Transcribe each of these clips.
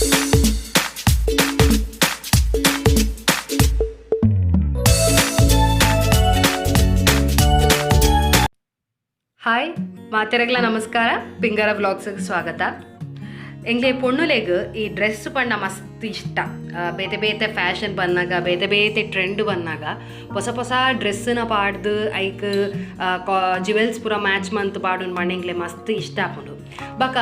Hi, ಮಾತೆರೆಗ್ಲ ನಮಸ್ಕಾರ. ಪಿಂಗರ ವ್ಲಾಗ್ಸ್ಗೆ ಸ್ವಾಗತ. ಎಂಗ್ಲೆ ಪೊಣ್ಣುಲೆಗ್ ಈ ಡ್ರೆಸ್ ಪಂಡ ಮಸ್ತ್ ಇಷ್ಟ. ಬೇತೆ ಬೇತೆ ಫ್ಯಾಷನ್ ಬಂದಾಗ, ಬೇತೆ ಬೇತೆ ಟ್ರೆಂಡ್ ಬಂದಾಗ ಹೊಸ ಹೊಸ ಡ್ರೆಸ್ನ ಪಾಡ್ದು ಐಕ್ ಜುವೆಲ್ಸ್ ಪೂರ ಮ್ಯಾಚ್ ಮಂತ್ ಪಾಡುನ್ ಪಂಡ ಎಂಗ್ಲೆ ಮಸ್ತ್ ಇಷ್ಟ ಆಪುಂಡು. ಬಕ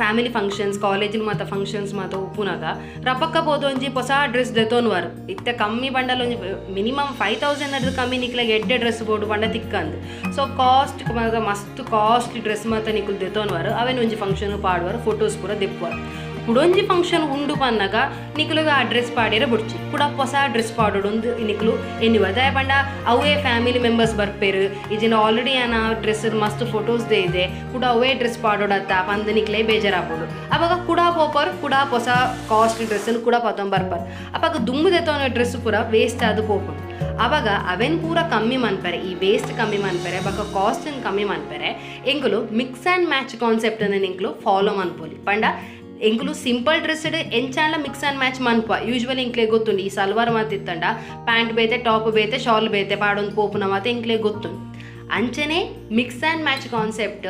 ಫ್ಯಾಮಿಲಿ ಫಂಕ್ಷನ್ಸ್, ಕಾಲೇಜಿನ ಮಾತ ಫಂಕ್ಷನ್ಸ್ ಮಾತ ಉಪ್ಪುನಾಗ ರಪಕ್ಕ ಪೋದು ಒಂಜಿ ಹೊಸ ಡ್ರೆಸ್ ದೆತೊನ್ವರ್. ಇತ್ತೆ ಕಮ್ಮಿ ಬಂಡಲ್ ಒಂಜಿ ಮಿನಿಮಮ್ 5000 ಅಡ್ದು ಕಮ್ಮಿ ನಿಕ್ಲೆಗ್ ಎಡ್ಡೆ ಡ್ರೆಸ್ ಬೋಡು ಪಂಡ ತಿಕ್ಕಂದು. ಸೊ ಕಾಸ್ಟ್ ಮಸ್ತ್ ಕಾಸ್ಟ್ಲಿ ಡ್ರೆಸ್ ಮಾತ ನಿಕುಲು ದೆತೊನ್ವರ್, ಅವೇನು ಒಂಜಿ ಫಂಕ್ಷನ್ ಪಾಡುವರು, ಫೋಟೋಸ್ ಪೂರ ದೆಪ್ಪುವರು. ಕುಡೊಂಜಿ ಫಂಕ್ಷನ್ ಉಂಡು ಪನ್ನಗ ನಿಕುಲುಗ ಆ ಡ್ರೆಸ್ ಪಾಡ್ಯರೆ ಬುಡ್ಚಿ, ಕುಡ ಹೊಸ ಡ್ರೆಸ್ ಪಾಡೋಡು ಒಂದು ನಿಕುಲು ಎನ್ನುವ. ದಾಯ ಪಂಡ ಅವೇ ಫ್ಯಾಮಿಲಿ ಮೆಂಬರ್ಸ್ ಬರ್ಪೇರು, ಇಜಿನ ಆಲ್ರೆಡಿ ಆನ ಡ್ರೆಸ್ ಮಸ್ತ್ ಫೋಟೋಸ್ they ಇದೆ, ಕುಡ ಅವೇ ಡ್ರೆಸ್ ಪಾಡೋಡತ್ತ ಪಂದ್ ನಿಕ್ಲೆ ಬೇಜಾರಾಪುಂಡು. ಅವಾಗ ಕುಡ ಪೋಪರ್, ಕುಡ ಹೊಸ ಕಾಸ್ಟ್ಲಿ ಡ್ರೆಸ್ ಕೂಡ ಪತೊಂದು ಬರ್ಪರ್. ಅವಾಗ ದುಮ್ಮು ದೆತ್ತೊನ ಡ್ರೆಸ್ ಪೂರ ವೇಸ್ಟ್ ಆದ್ ಪೋಪುಂಡು. ಅವಾಗ ಅವೆನ್ ಪೂರ ಕಮ್ಮಿ ಮನ್ಪರೆ, ಈ ವೇಸ್ಟ್ ಕಮ್ಮಿ ಮನ್ಪರೆ ಬೊಕ ಕಾಸ್ಟ್ ಕಮ್ಮಿ ಮನ್ಪರೆ ಎಂಕುಲು ಮಿಕ್ಸ್ ಆ್ಯಂಡ್ ಮ್ಯಾಚ್ ಕಾನ್ಸೆಪ್ಟ್ ಎಂಕುಲು ಫಾಲೋ ಮನ್ಪೊಲಿ. ಪಂಡ ಎಂಕುಲು ಸಿಂಪಲ್ ಡ್ರೆಸ್ಡ್ ಎಂಚಾಲ ಮಿಕ್ಸ್ ಆ್ಯಂಡ್ ಮ್ಯಾಚ್ ಮನ್ಪ. ಯೂಶ್ವಲಿ ಎಂಕ್ಲೆ ಗೊತ್ತುಂಡು, ಈ ಸಲ್ವಾರ್ ಮಾತಿತ್ತಂಡ ಪ್ಯಾಂಟ್ ಬೇತೆ, ಟಾಪ್ ಬೇತೆ, ಶಾಲ್ ಬೇತೆ ಪಾಡೊಂದು ಪೋಪುನ ಮಾತ ಎಂಕ್ಲೆ ಗೊತ್ತುಂಡು. ಅಂಚನೆ ಮಿಕ್ಸ್ ಆ್ಯಂಡ್ ಮ್ಯಾಚ್ ಕಾನ್ಸೆಪ್ಟ್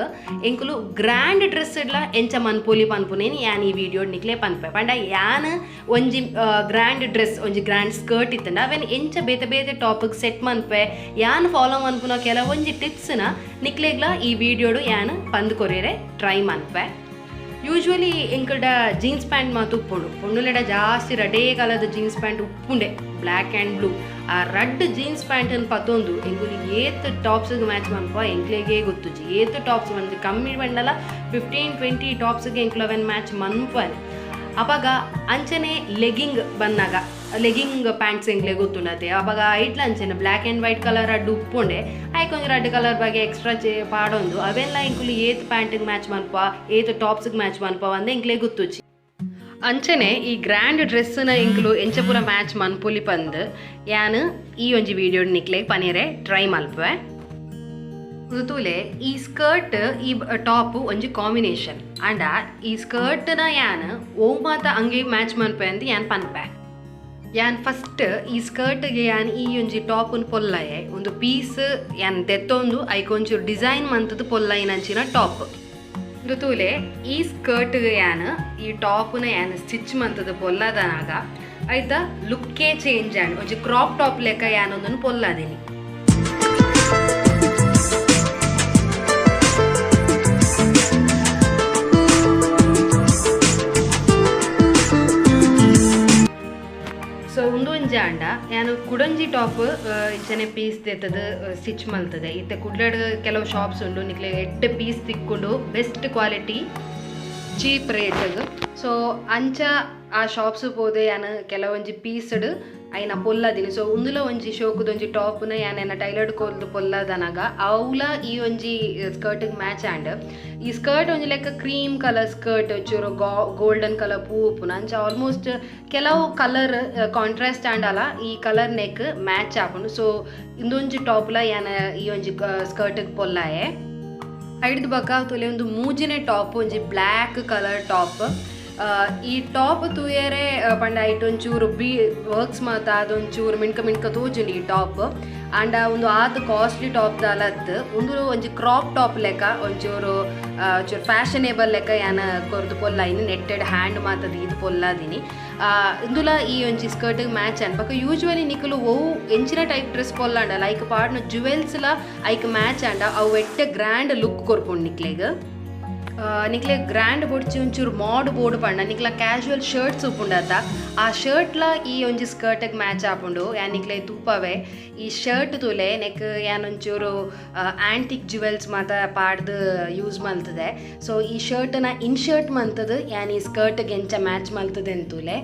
ಎಂಕುಲು ಗ್ರ್ಯಾಂಡ್ ಡ್ರೆಸ್ಡ್ಲ ಎಂಚ ಮನ್ಪೊಲಿ ಪನ್ಪುನೇನು ಯಾನ್ ಈ ವಿಡಿಯೋ ನಿಕ್ಲೆ ಪನ್ಪೆ. ಪಂಡ ಯಾನ್ ಒಂಜಿ ಗ್ರ್ಯಾಂಡ್ ಡ್ರೆಸ್, ಒಂಜಿ ಗ್ರ್ಯಾಂಡ್ ಸ್ಕರ್ಟ್ ಇತ್ತಂಡ ಅವೆನ್ ಎಂಚ ಬೇತೆ ಬೇತೆ ಟಾಪಿಗೆ ಸೆಟ್ ಮನ್ಪೆ, ಯಾನ್ ಫಾಲೋ ಮನ್ಪುನ ಕೆಲವೊಂಜಿ ಟಿಪ್ಸ್ನ ನಿಕ್ಲೆಗ್ಲ ಈ ವಿಡಿಯೋಡು ಯಾನ್ ಪಂದ್ ಕೊರಿಯರೆ ಟ್ರೈ ಮನ್ಪೆ. ಯೂಶ್ವಲಿ ಎಂಕಲ್ಡ ಜೀನ್ಸ್ ಪ್ಯಾಂಟ್ ಮಾತು ಉಪ್ಪುಂಡು. ಪೊಣ್ಣುಲೆಡ ಜಾಸ್ತಿ ರಡೇ ಕಾಲದ ಜೀನ್ಸ್ ಪ್ಯಾಂಟ್ ಉಪ್ಪುಂಡೆ, ಬ್ಲ್ಯಾಕ್ ಆ್ಯಂಡ್ ಬ್ಲೂ. ಆ ರಡ್ಡ್ ಜೀನ್ಸ್ ಪ್ಯಾಂಟನ್ನು ಪತ್ತೊಂದು ಎಂಕುಲು ಏತ್ ಟಾಪ್ಸ್ಗೆ ಮ್ಯಾಚ್ ಮನ್ಪ ಎಂಕ್ಲೆಗೇ ಗೊತ್ತುಜಿ. ಏತ್ ಟಾಪ್ಸ್ ಬಂದು ಕಮ್ಮಿ ಬಂಡಲ 15-20 ಟಾಪ್ಸ್ಗೆ ಎಂಕುಲು ಅವೆನ್ ಮ್ಯಾಚ್ ಮನ್ಪನೆ. ಅಪಗ ಅಂಚನೆ ಲೆಗಿಂಗ್ ಬಂದಾಗ ಲೆಗಿಂಗ್ ಪ್ಯಾಂಟ್ಸ್ ಎಂಕ್ಲೆ ಗೊತ್ತುಂಡತೆ. ಅಪಗ ಐಟ್ಲ ಅಂಚನೆ ಬ್ಲ್ಯಾಕ್ ಆ್ಯಂಡ್ ವೈಟ್ ಕಲರ್ ಅಡ್ಡು ಉಪ್ಪುಂಡೆ, ಐಕ್ ಒಂಜಿ ರೆಡ್ ಕಲರ್ ಬಗ್ಗೆ ಎಕ್ಸ್ಟ್ರಾ ಚೇ ಪಾಡೊಂದು ಅವೆಲ್ಲ ಎಂಕುಲು ಏತ್ ಪ್ಯಾಂಟಿಗೆ ಮ್ಯಾಚ್ ಮನ್ಪ, ಏತ್ ಟಾಪ್ಸ್ಗೆ ಮ್ಯಾಚ್ ಮನ್ಪ ಅಂದೆ ಎಂಕ್ಲೆ ಗೊತ್ತುಜಿ. ಅಂಚನೆ ಈ ಗ್ರ್ಯಾಂಡ್ ಡ್ರೆಸ್ನ ಎಂಕುಲು ಎಂಚ ಪೂರ ಮ್ಯಾಚ್ ಮನ್ಪೊಲಿ ಪಂದ್ ಯಾನ್ ಈ ಒಂಜಿ ವಿಡಿಯೋ ನಿಕ್ಲೆ ಪನಿಯರೆ ಟ್ರೈ ಮಲ್ಪುವೆ. ತೂಲೆ, ಈ ಸ್ಕರ್ಟ್ ಈ ಟಾಪ್ ಒಂಜಿ ಕಾಂಬಿನೇಷನ್. ಅಂಡ ಈ ಸ್ಕರ್ಟ್ನ ಯಾನ್ ಓ ಮಾತ ಅಂಗಿ ಮ್ಯಾಚ್ ಮನ್ಪೆ ಅಂದ್ ಯಾನ್ ಪನ್ಪೆ. ಯಾನ್ ಫಸ್ಟ್ ಈ ಸ್ಕರ್ಟ್ಗೆ ಯಾನ್ ಈ ಒಂಜಿ ಟಾಪುನ್ ಪೊಲ್ಲಯೆ. ಒಂದು ಪೀಸ್ ಯಾನ್ ದೆತ್ತೊಂದು ಐಕ್ ಒಂಚೂರು ಡಿಸೈನ್ ಮಂತದ್ದು ಪೊಲ್ಲೈನಂಚಿನ ಟಾಪ್. ಉಂದು ತೂಲೆ, ಈ ಸ್ಕರ್ಟ್ ಯಾನ್ ಈ ಟಾಪ್ನ ಯಾನ್ ಸ್ಟಿಚ್ ಮಂತದ್ದು ಪೊಲ್ಲದನಾಗ ಐತ ಲುಕ್ಕೇ ಚೇಂಜ್ ಆಂಡ್. ಒಂಜಿ ಕ್ರಾಪ್ ಟಾಪ್ ಲೆಕ್ಕ ಯಾನ್ ಒಂದನ್ನು ಪೊಲ್ಲದಿನಿ. ಸೊ ಉಂದು ಒಂಜಿ ಆಂಡ ಯಾನ್ ಕುಡೊಂಜಿ ಟಾಪ್ ಇಂಚನೆ ಪೀಸ್ ದೆತ್ತದು ಸ್ಟಿಚ್ ಮಲ್ತದೆ. ಇತ್ತೆ ಕುಡ್ಲಡ್ ಕೆಲವು ಶಾಪ್ಸ್ ಉಂಡು, ನಿಕ್ಲೆ ಎಡ್ಡೆ ಪೀಸ್ ತಿಕ್ಕುಂಡು ಬೆಸ್ಟ್ ಕ್ವಾಲಿಟಿ ಚೀಪ್ ರೇಟ್ಗ್. ಸೊ ಅಂಚ ಆ ಶಾಪ್ಸ್ ಪೋದು ಯಾನ್ ಕೆಲವೊಂಜಿ ಪೀಸ್ಡ್ ಐನ ಪೊಲ್ಲದಿನಿ. ಸೊ ಉಂದುಲ ಒಂಜಿ ಶೋಕುದೊಂಜಿ ಟಾಪ್ನ ಯಾನ್ ಎನ್ನ ಟೈಲರ್ಡ್ ಕೊರ್ದು ಪೊಲ್ಲದನಗ ಅವ್ಲ ಈ ಒಂಜಿ ಸ್ಕರ್ಟಿಗೆ ಮ್ಯಾಚ್ ಆಂಡ್. ಈ ಸ್ಕರ್ಟ್ ಒಂಜಿ ಲೆಕ್ಕ ಕ್ರೀಮ್ ಕಲರ್ ಸ್ಕರ್ಟ್, ಚೂರು ಗೋಲ್ಡನ್ ಕಲರ್ ಪೂ ಉಪ್ಪುನ ಅಂಚ ಆಲ್ಮೋಸ್ಟ್ ಕೆಲವು ಕಲರ್ ಕಾಂಟ್ರಾಸ್ಟ್ ಆಂಡಲ ಈ ಕಲರ್ ನೆಕ್ ಮ್ಯಾಚ್ ಆಪುಂಡು. ಸೊ ಇಂದೊಂಜಿ ಟಾಪ್ಲ ಯಾನ್ ಈ ಒಂಜಿ ಸ್ಕರ್ಟಿಗೆ ಪೊಲ್ಲಾಯೆ. ಐಡ್ದ್ ಬೊಕ ತೂಲೆ, ಒಂದು ಮೂಜಿನೆ ಟಾಪ್ ಒಂಜಿ ಬ್ಲ್ಯಾಕ್ ಕಲರ್ ಟಾಪ್. ಈ ಟಾಪ್ ತೂಯರೆ ಪಂಡ ಐಟ್ ಒಂಚೂರು ಬಿ ವರ್ಕ್ಸ್ ಮಾತ ಅದೊಂಚೂರು ಮಿಣ್ಕ ಮಿಣ್ಕ ತೋಜುಂಡು ಈ ಟಾಪ್. ಆಂಡ ಉಂದು ಆತ್ ಕಾಸ್ಟ್ಲಿ ಟಾಪ್ ದಾಲತ್. ಉಂದು ಒಂಜಿ ಕ್ರಾಪ್ ಟಾಪ್ ಲೆಕ್ಕ, ಒಂಚೂರು ಚೂರು ಫ್ಯಾಷನೇಬಲ್ ಲೆಕ್ಕ ಯಾನ್ ಕೊರ್ದು ಪೊಲ್ಲಾಯಿನಿ. ನೆಟ್ಟೆಡ್ ಹ್ಯಾಂಡ್ ಮಾತ ದೀದ್ ಪೊಲ್ಲಾದಿನಿ. ಇಂದುಲ ಈ ಒಂಜಿ ಸ್ಕರ್ಟ್ ಮ್ಯಾಚ್ ಆಂಡ್. ಬೊಕ ಯೂಶ್ವಲಿ ನಿಕುಲು ಒವು ಎಂಚಿನ ಟೈಪ್ ಡ್ರೆಸ್ ಪೊಲ್ಲಾಂಡ ಲೈಕ್ ಪಾಡ್ನ ಜುವೆಲ್ಸ್ ಲ ಐಕ್ ಮ್ಯಾಚ್ ಆಂಡ ಅವು ಎಡ್ಡೆ ಗ್ರ್ಯಾಂಡ್ ಲುಕ್ ಕೊರ್ಪುಂಡು ನಿಕ್ಲೆಗ್. ನಿಕ್ಲೆ ಗ್ರ್ಯಾಂಡ್ ಬೊಡ್ಚಿ, ಒಂಚೂರು ಮಾಡ್ ಬೋಡು ಪಂಡ ನಿಕ್ಲ ಕ್ಯಾಶುವಲ್ ಶರ್ಟ್ಸ್ ಉಪ್ಪುಂಡತ, ಆ ಶರ್ಟ್ಲ ಈ ಒಂಜಿ ಸ್ಕರ್ಟಿಗೆ ಮ್ಯಾಚ್ ಆಪುಂಡು. ಯಾನ್ ನಿಕ್ಲೆ ತೂಪವೆ. ಈ ಶರ್ಟ್ ತೂಲೆ, ನೆಕ್ ಯಾನ್ ಒಂಚೂರು ಆಂಟಿಕ್ ಜುವೆಲ್ಸ್ ಮಾತ ಪಾಡ್ದು ಯೂಸ್ ಮಲ್ತದೆ. ಸೊ ಈ ಶರ್ಟ್ನ ಇನ್ಶರ್ಟ್ ಮಂತದು ಯಾನ್ ಈ ಸ್ಕರ್ಟ್ಗೆ ಎಂಚ ಮ್ಯಾಚ್ ಮಲ್ತದೆ ಅಂತೂಲೆ.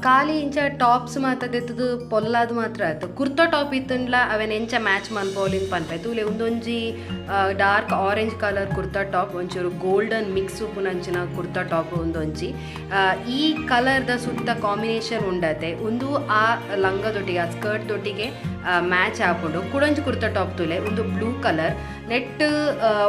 ಖಾಲಿ ಇಂಚ ಟಾಪ್ಸ್ ಮಾತ ದೆತ್ತದು ಪೊಲ್ಲಾದ್ ಮಾತ್ರ ಆತು, ಕುರ್ತಾ ಟಾಪ್ ಇತ್ತುಂಡ್ಲ ಅವೆನ್ ಎಂಚ ಮ್ಯಾಚ್ ಮನ್ಪೊಲಿಂದ್ ಪನ್ಪೆ. ತೂಲೆ, ಉಂದೊಂಜಿ dark orange colour kurta top, ಒಂಚೂರು ಗೋಲ್ಡನ್ ಮಿಕ್ಸ್ ಉಪ್ಪುನಂಚಿನ ಕುರ್ತಾ ಟಾಪ್ ಉಂದೊಂಜಿ. ಈ ಕಲರ್ದ ಸುತ್ತ ಕಾಂಬಿನೇಷನ್ ಉಂಡತೆ. ಉಂದು ಆ ಲಂಗದೊಟ್ಟಿಗೆ, ಆ ಸ್ಕರ್ಟ್ ದೊಟ್ಟಿಗೆ ಮ್ಯಾಚ್ ಆಪುಂಡು. ಕುಡೊಂಜಿ ಕುರ್ತಾ ಟಾಪ್ ತೂಲೆ, ಉಂದು ಬ್ಲೂ ಕಲರ್ ನೆಟ್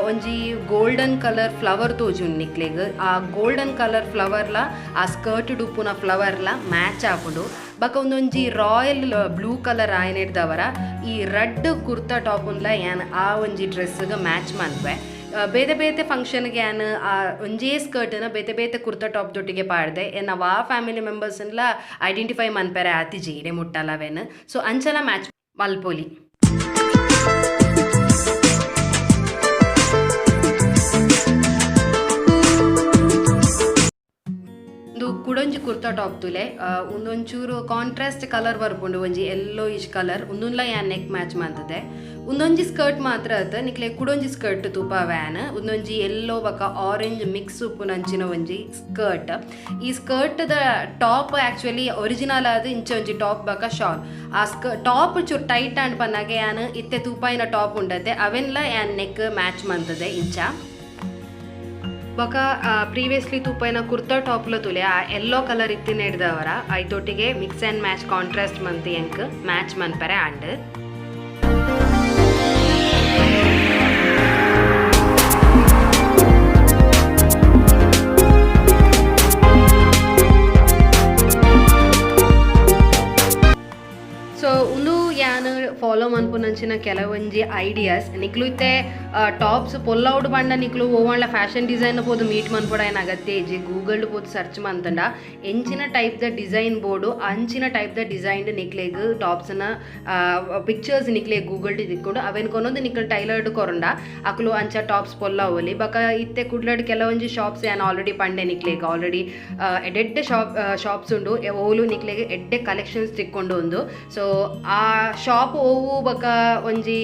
ಒಂಜಿ ಗೋಲ್ಡನ್ ಕಲರ್ ಫ್ಲವರ್ ತೋಜುಂಡು ನಿಕ್ಲೆಗ್. ಆ ಗೋಲ್ಡನ್ ಕಲರ್ ಫ್ಲವರ್ಲ ಆ ಸ್ಕರ್ಟ್ ಉಪ್ಪುನ ಫ್ಲವರ್ಲ ಮ್ಯಾಚ್ ಆಪುಂಡು. ಬೊಕ ಉಂದೊಂಜಿ ರಾಯಲ್ ಬ್ಲೂ ಕಲರ್ ಆಯನೆಡ್ದವರ ಈ ರಡ್ಡ್ ಕುರ್ತಾ ಟಾಪುನ್ಲ ಯಾನ್ ಆ ಒಂಜಿ ಡ್ರೆಸ್ಗೆ ಮ್ಯಾಚ್ ಮನ್ಪೆ. ಬೇತೆ ಬೇತೆ ಫಂಕ್ಷನ್ಗೆ ಯಾನ್ ಆ ಒಂಜೇ ಸ್ಕರ್ಟ್ನ ಬೇತೆ ಬೇತೆ ಕುರ್ತಾ ಟಾಪ್ ದೊಟ್ಟಿಗೆ ಪಾಡ್ದೆ. ಎನ್ನ ವಾ ಫ್ಯಾಮಿಲಿ ಮೆಂಬರ್ಸ್ನ್ಲ ಐಡೆಂಟಿಫೈ ಮನ್ಪೆರೆ ಆತಿಜಿ ಇಡೆ ಮುಟ್ಟಲವೇನು. ಸೊ ಅಂಚಲ ಮ್ಯಾಚ್ ಮಲ್ಪೊಲಿ. ಉಂದು ಕುಡೊಂಜಿ ಕುರ್ತಾ ಟಾಪ್ ತೂಲೆ, ಉಂದೊಂಚೂರು ಕಾಂಟ್ರಾಸ್ಟ್ ಕಲರ್ ಬರ್ಪುಂಡು, ಒಂಜಿ ಎಲ್ಲೋ ಇಶ್ ಕಲರ್. ಉಂದುನ್ಲ ಯಾನ್ ನೆಕ್ ಮ್ಯಾಚ್ ಮಂತದೆ. ಉಂದೊಂಜಿ ಸ್ಕರ್ಟ್ ಮಾತ್ರ ಅತ್ತ ನಿಕ್ಲೆ ಕುಡೊಂಜಿ ಸ್ಕರ್ಟ್ ತೂಪ ವ್ಯಾನ್. ಉಂದೊಂಜಿ ಎಲ್ಲೋ ಬೊಕ ಆರೆಂಜ್ ಮಿಕ್ಸ್ ಉಪ್ಪುನಂಚಿನ ಒಂಜಿ ಸ್ಕರ್ಟ್. ಈ ಸ್ಕರ್ಟ್ ದ ಟಾಪ್ ಆಕ್ಚುಲಿ ಒರಿಜಿನಲ್ ಆದ್ ಇಂಚ ಒಂಜಿ ಟಾಪ್ ಬೊಕ ಶಾಲ್. ಆ ಟಾಪ್ ಚೂರು ಟೈಟ್ ಆಂಡ್ ಪನ್ನಾಗ ಯಾನ್ ಇತ್ತೆ ತೂಪಾಯಿನ ಟಾಪ್ ಉಂಡತೆ ಅವೆನ್ಲ ಯಾನ್ ನೆಕ್ ಮ್ಯಾಚ್ ಮಂತದೆ ಇಂಚ. ಬೊಕ ಪ್ರೀವಿಯಸ್ಲಿ ತೂಪಾಯಿನ ಕುರ್ತಾ ಟಾಪ್ಲ ತೂಲೆ ಆ ಎಲ್ಲೋ ಕಲರ್ ಇತ್ತಿನ ಹಿಡ್ದವರ ಐತೊಟ್ಟಿಗೆ ಮಿಕ್ಸ್ ಆ್ಯಂಡ್ ಮ್ಯಾಚ್ ಕಾಂಟ್ರಾಸ್ಟ್ ಮಂತ್ ಎಂಕ್ ಮ್ಯಾಚ್ ಮನ್ಪರೆ ಆಂಡ್. ಸೊ ಉಂದು ಯಾನ್ ಫಾಲೋ ಮನ್ಪುನಂಚಿನ ಕೆಲವೊಂಜಿ ಐಡಿಯಾಸ್. ನಿಕ್ಲು ಇತ್ತೆ ಟಾಪ್ಸ್ ಪೊಲ್ಲೌಡ್ ಪಂಡ ನಿಕ್ಲು ಓವಾಂಡ್ಲ ಫ್ಯಾಷನ್ ಡಿಸೈನ್ ಪೋದು ಮೀಟ್ ಮನ್ಪೊಡಾಯಿನ ಅಗತ್ಯ ಇಜ್ಜಿ. ಗೂಗಲ್ ಪೋದು ಸರ್ಚ್ ಮಂತಂಡ ಎಂಚಿನ ಟೈಪ್ ದ ಡಿಸೈನ್ ಬೋರ್ಡು ಅಂಚಿನ ಟೈಪ್ ದ ಡಿಸೈನ್ ನಿಕ್ಲೆಗ್ ಟಾಪ್ಸ್ನ ಪಿಕ್ಚರ್ಸ್ ನಿಕ್ಲೆಗ್ ಗೂಗಲ್ ತಿಕ್ಕೊಂಡು ಅವೆನ್ ಕೊನೊಂದು ನಿಕ್ಲು ಟೈಲರ್ಡ್ ಕೊರಂಡ ಅಕ್ಲು ಅಂಚ ಟಾಪ್ಸ್ ಪೊಲ್ಲ ಓಲಿ. ಬೊಕ ಇತ್ತೆ ಕುಡ್ಲಡ್ ಕೆಲವೊಂಜಿ ಶಾಪ್ಸ್ ಯಾನ್ ಆಲ್ರೆಡಿ ಪಂಡೆ ನಿಕ್ಲೆಗ್ ಆಲ್ರೆಡಿ ಎಡ್ಡೆಡ್ಡೆ ಶಾಪ್ಸ್ ಉಂಡು, ಓಲು ನಿಕ್ಲೆಗ್ ಎಡ್ಡೆ ಕಲೆಕ್ಷನ್ಸ್ ತಿಕ್ಕೊಂಡು ಉಂದು. ಸೊ ಆ ಶಾಪ್ ಓವು ಬೊಕ ಒಂಜಿ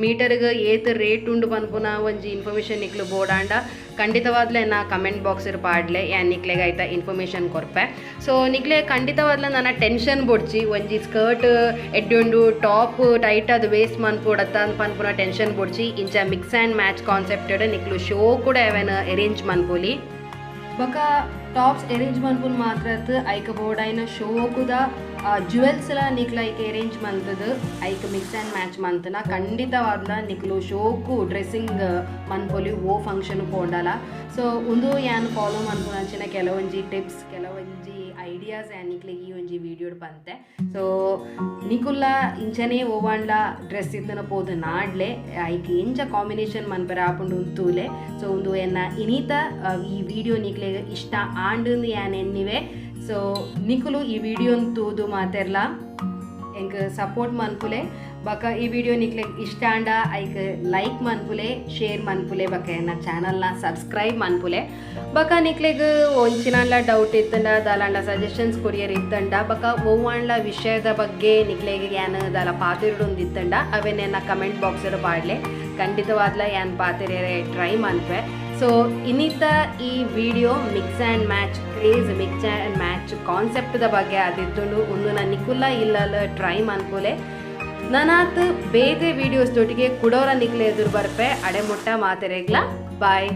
ಮೀಟರ್ಗ್ ಏತ್ ರೇಟ್ ಉಂಡು ಪನ್ಪುನ ಒಂಜಿ ಇನ್ಫಾರ್ಮೇಷನ್ ನಿಕ್ಲು ಬೋಡಾಂಡ ಖಂಡಿತವಾದ್ಲೆ ನಾ ಕಮೆಂಟ್ ಬಾಕ್ಸ್ ಪಾಡ್ಲೆ, ಯಾನ್ ನಿಕ್ಲೆಗ್ ಐತ ಇನ್ಫಾರ್ಮೇಷನ್ ಕೊರ್ಪೆ. ಸೊ ನಿಕ್ಲೆ ಖಂಡಿತವಾದ್ಲೆ ನನ್ನ ಟೆನ್ಷನ್ ಬೊಡ್ಚಿ, ಒಂಜಿ ಸ್ಕರ್ಟ್ ಎಡ್ಡೆ ಉಂಡು ಟಾಪ್ ಟೈಟ್ ಅದು ವೇಸ್ಟ್ ಮನ್ಪೊಡತ್ತ ಪನ್ಪುನ ಟೆನ್ಷನ್ ಬೊಡ್ಚಿ. ಇಂಚ ಮಿಕ್ಸ್ ಆ್ಯಂಡ್ ಮ್ಯಾಚ್ ಕಾನ್ಸೆಪ್ಟೆಡ್ ನಿಕ್ಲು ಶೋ ಕೂಡ ಅವೆನ್ ಅರೇಂಜ್ ಮನ್ಪೊಲಿ. ಬೊಕ ಟಾಪ್ಸ್ ಅರೇಂಜ್ ಮನ್ಪುನ ಮಾತ್ರ ಐಕ ಬೋಡಾಯಿನ ಶೋಕುದ ಜ್ಯುವೆಲ್ಸ್ ಲ ನಿಕ್ಲ ಐಕ್ ಅರೇಂಜ್ ಮಂತದು ಐಕ್ ಮಿಕ್ಸ್ ಆ್ಯಂಡ್ ಮ್ಯಾಚ್ ಮಂತನ ಖಂಡಿತವಾದ್ಲ ನಿಕ್ಲು ಶೋಕು ಡ್ರೆಸ್ಸಿಂಗ್ ಮನ್ಪೊಲಿ ಓ ಫಂಕ್ಷನ್ ಪೋಂಡಲ. ಸೊ ಉಂದು ಯಾನ್ ಫಾಲೋ ಮನ್ಪುನಂಚಿನ ಕೆಲವೊಂಜಿ ಟಿಪ್ಸ್ ಕೆಲವೊಂಜಿ ಐಡಿಯಾಸ್ ಯಾನ್ ನಿಕ್ಲೆಗ್ ಈ ಒಂಜಿ ವಿಡಿಯೋಡ್ ಪಂತೆ. ಸೊ ನಿಕುಲ್ಲ ಇಂಚನೇ ಓವಾಂಡ್ಲ ಡ್ರೆಸ್ ಇತ್ತನ ಪೋದು ನಾಡ್ಲೆ ಐಕ್ ಎಂಚ ಕಾಂಬಿನೇಷನ್ ಮನ್ಪೆರೆ ಆಪುಂಡು ತೂಲೆ. ಸೊ ಉಂದು ಎನ್ನ ಇನಿತ ಈ ವಿಡಿಯೋ ನಿಕ್ಲೆಗ್ ಇಷ್ಟ ಆಂಡುಂದು ಯಾನ್ ಎನ್ನಿವೆ. ಸೊ ನಿಕುಲು ಈ ವಿಡಿಯೋನ್ ತೂದು ಮಾತೆರ್ಲ ಎಂಕ್ ಸಪೋರ್ಟ್ ಮನ್ಪುಲೆ. ಬೊಕ ಈ ವಿಡಿಯೋ ನಿಕ್ಲೆಗ್ ಇಷ್ಟ ಆಂಡ ಐಕ್ ಲೈಕ್ ಮನ್ಪುಲೆ, ಶೇರ್ ಮನ್ಪುಲೆ, ಬೊಕ ಎನ್ನ ಚಾನಲ್ನ ಸಬ್ಸ್ಕ್ರೈಬ್ ಮನ್ಪುಲೆ. ಬೊಕ ನಿಕ್ಲೆಗ್ ಒಂಚಿನಾಂಡ್ಲ ಡೌಟ್ ಇತ್ತಂಡ ದಾಲಾಂಡ ಸಜೆಷನ್ಸ್ ಕೊರಿಯರ್ ಇತ್ತಂಡ ಬೊಕ ಒವ್ವಾಂಡ್ಲ ವಿಷಯದ ಬಗ್ಗೆ ನಿಕ್ಲೆಗ್ ಯಾನ್ ದಾಲ ಪಾತೆರೊಂದಿತ್ತಂಡ ಅವೆನ್ ಕಮೆಂಟ್ ಬಾಕ್ಸ್ ಪಾಡ್ಲೆ, ಖಂಡಿತವಾದ್ಲ ಯಾನ್ ಪಾತೆರೆ ಟ್ರೈ ಮನ್ಪೆ. ಸೊ ಇನ್ನಿತ ಈ video mix and match craze mix and match ಕಾನ್ಸೆಪ್ಟ್ದ ಬಗ್ಗೆ ಅದಿತ್ತುಂಡು ಉಂದು ನಾನು ನಿಕುಲ್ಲ ಇಲ್ಲಲ್ಲ ಟ್ರೈ ಮನ್ಪುಲೆ. ನಾನಾತ್ ಬೇತೆ ವೀಡಿಯೋಸ್ ದೊಟ್ಟಿಗೆ ಕುಡೋರ ನಿಕ್ಲೆ ಎದುರು ಬರ್ಪೆ. ಅಡೆ ಮುಟ್ಟ ಮಾತೆರೆಗ್ಲ ಬಾಯ್.